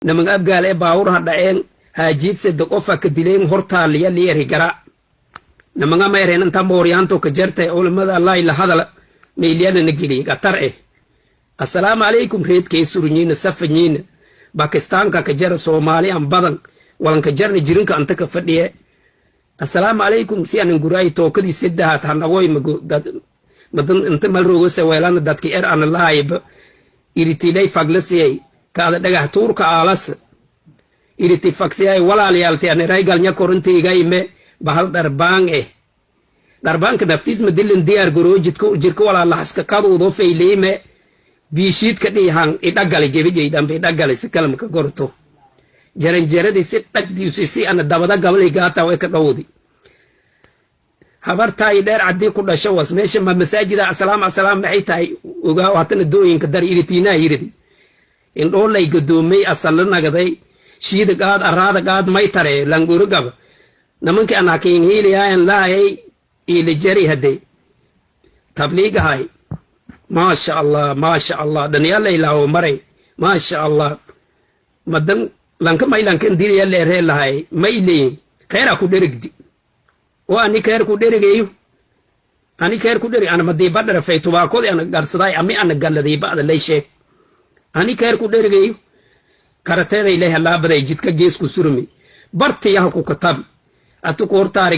Niman Abgaal ee baawur ha dha'een, haajiidse qofa ka dileen hortaaliya liyari gara. Nimanga ma ereen inta mooryaanto ka jartay culimada Allah ila hadala meelyana na geliyay qatar eh. Assalaamu calaykum, reedkay surunyiina safanyiina Bakistaanka ka jara, Soomaali an badan walanka jarna jirinka anta ka fadhiye. Assalaamu calaykum, si anan guraay tookadii seddahaad hanagoy madan inta malrogose weelana dadki er ana lahayba iritilay faglasiyay kaada dhagax tuurka aalas iriti fagsiyay walaalayaalti aniray galnya korintiigayme bahal dharbaan eh dharbaanka naftiisma dilin diyaar garoo jidka jirka walaalahaska kaduudo fayleyme biishiidka dhiihan idhagali gebijay dhambe idhagali si kalamka gorto jaranjaradii si dhagdiusi si ana dabada gabalay gaata way ka dhowdi habartaay dheer caddii ku dhasho was meesha ma masaajida. Asalaam asalaam, maxay tahay ogaa hatana dooyinka dar iritiinaa yiridi indhoolay gadoomay asalla nagaday shiida qaad araada qaad may tare languro gaba nimankii an hakiin hiilayaayan lahayay iilijari hadde tabliigahay. Maasha Allah, maasha Allah, dhanyaalay laawo maray, maasha Allah. Madan lanka may lankan dilaya leeree lahay may leeyin kheyraa ku dherigdi oo ani keer ku dherigayo, ani keer ku dherig ana madiiba dharafay tubaakodi ana garsaday ami ana galladiiba ada lay sheeg ani keer ku dherigayo karateeday lay halaabaday jidka geesku surumi bartiyaha ku katabi atu ku hortaari.